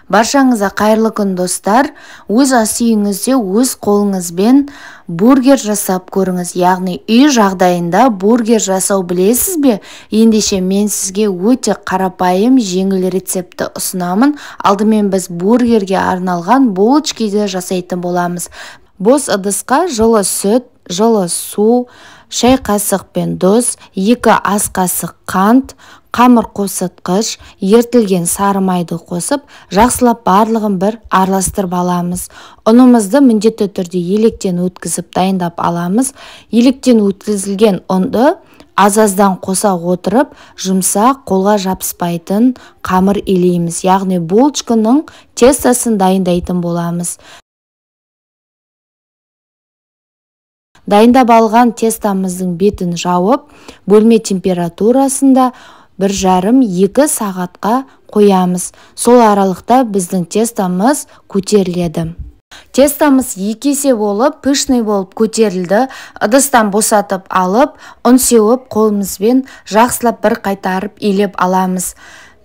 Баршаңызға қайырлы күн, достар. Өз ас үйіңізде өз қолыңызбен бургер жасап көріңіз. Яғни үй жағдайында бургер жасау білесіз бе? Ендеше мен сізге өте қарапайым, жеңіл рецептті ұсынамын. Алдымен біз бургерге арналған булочкиді жасайтын боламыз. Бос ыдысқа жылы сүт, жылы су, шай қасық пен тұз, 2 ас қасық қант, қамыр қосытқыш, ертілген сары майды қосып, жақсылап барлығын бір араластырып аламыз. Ұнымызды міндетті түрде електен өткізіп дайындап аламыз. Електен өткізілген ұнды аз-аздан қоса отырып, жұмсақ, қолға жабыспайтын қамыр илейміз. Яғни булочканың тестосын дайындайтын боламыз. Дайындап алған тестамыздың бетін жауып, бөлме температурасында 1,5-2 сағатқа қоямыз. Сол аралықта біздің тестамыз көтеріледі. Тестамыз 2 есе болып, пышный болып көтерілді. Ыдыстан босатып алып, ұн сеуіп, қолымызбен жақсылап бір қайтарып илеп аламыз.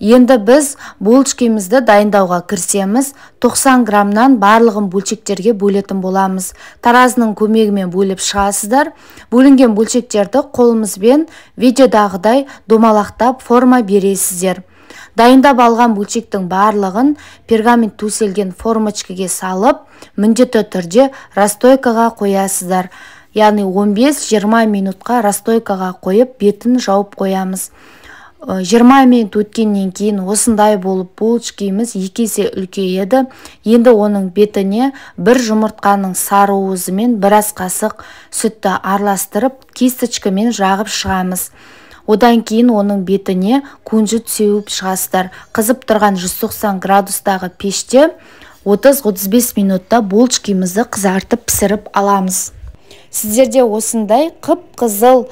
Енді біз булочкемізді дайындауға кірісеміз. 90 граммнан барлығын бөлшектерге бөлетін боламыз. Таразының көмегімен бөліп шығасыздар. Бөлінген бөлшектерді қолымызбен видеодағыдай домалақтап форма бересіздер. Дайындап алған бөлшектің барлығын пергамент төселген формочкаге салып, міндетті түрде расстойкаға қоясыздар. Яғни 15-20 минутқа расстойкаға қойып, бетін жауып қоямыз. 20 минут өткеннен кейін осындай болып булочкеміз 2 есе үлкейеді. Енді оның бетіне бір жұмыртқаның сары уызымен бір ас қасық сүтті араластырып, кисточкамен жағып шығамыз. Одан кейін оның бетіне кунжут сеуіп шығасыздар. Қызып тұрған 190 градустағы пеште 30-35 минутта булочкемізді қызартып пісіріп аламыз. Сіздерде осындай қып-қызыл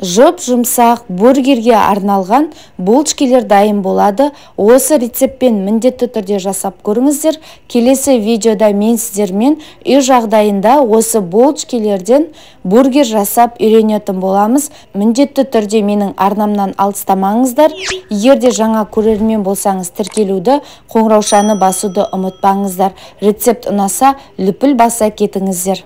жұп-жұмсақ бургерге арналған булочкелер дайын болады. Осы рецептпен міндетті түрде жасап көріңіздер. Келесі видеода мен сіздермен үй жағдайында осы булочкелерден бургер жасап үйренетін боламыз. Міндетті түрде менің арнамнан алыстамаңыздар. Егер де жаңа көрермен болсаңыз, тіркелуді, қоңыраушаны басуды ұмытпаңыздар. Рецепт ұнаса, лүпіл баса кетіңіздер.